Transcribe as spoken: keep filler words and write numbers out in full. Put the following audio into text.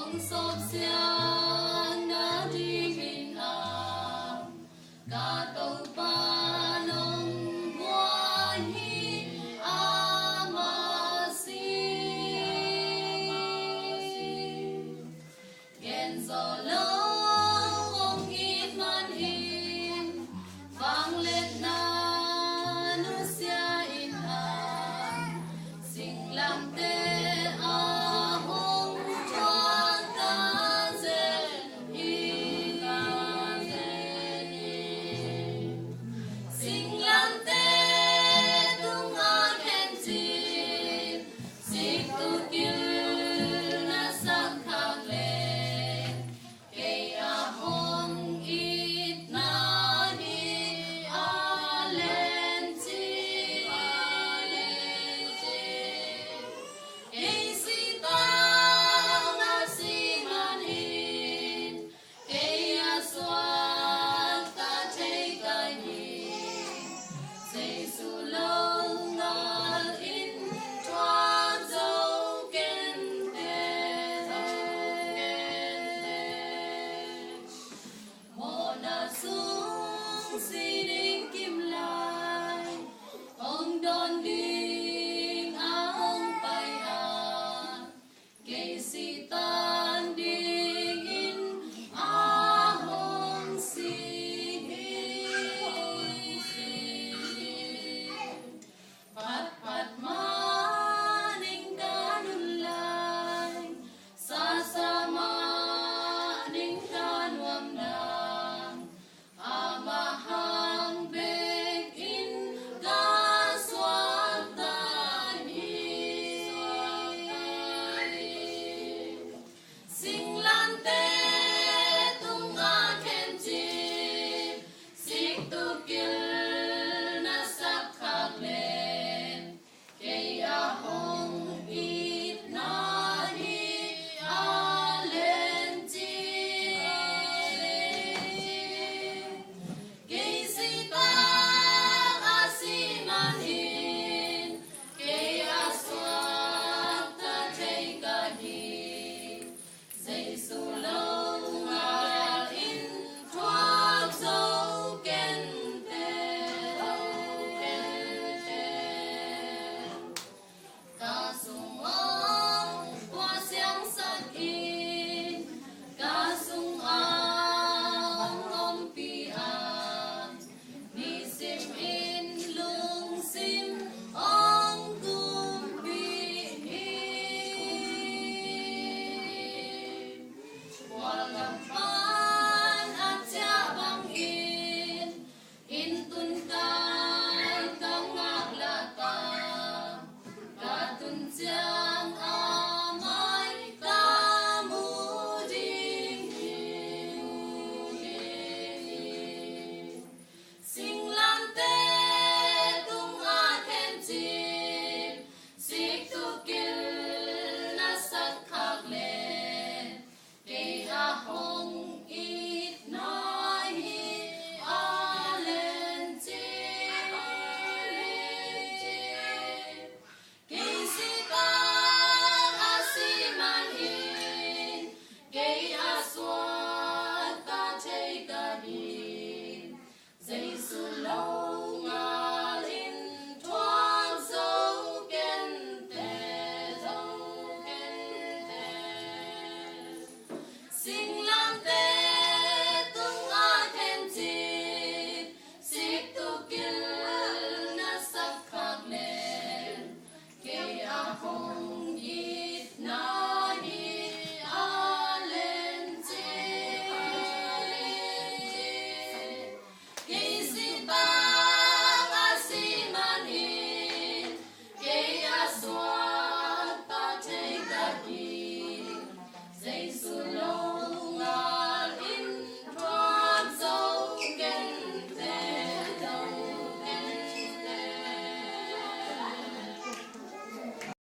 Sawpsiang nadingin a ka Topa nong buai hi. Amah si, gen zo lo hong it manin, vangliatna nusia in a singlamteh a hong thuak ta zen hi. Singlamteh tungah khen cin, sik tu kil na sak khak leh, kei a hong itna hi. A len ci, a len ci. Kei sitang a si manin, kei a suakta thei ka hi. Jesu lo ngal in thuak zo kenteh. Mawhna sung sining kim lai, hong dawn ding a hong pai a, kei sitang dingin a hong si hi. Phatphat manin ka nun lai, sasa manin ka nuam nang, amah hang bekin ka suakta hi. Singlamteh tungah khen cin, sik tu kil na sak khak leh, kei a hong itna hi. A len ci, a len ci. Kei sitang a si manin, kei a suakta thei ka hi. Jesu lo ngal in thuak zo kenteh. Ka sung hong pua siangsak in, ka sung hong ompih a, nisim in lungsim hong kumpih hi. Khualgam pan a ciah bangin, inn tun kai ka ngak lata, ka tun ciang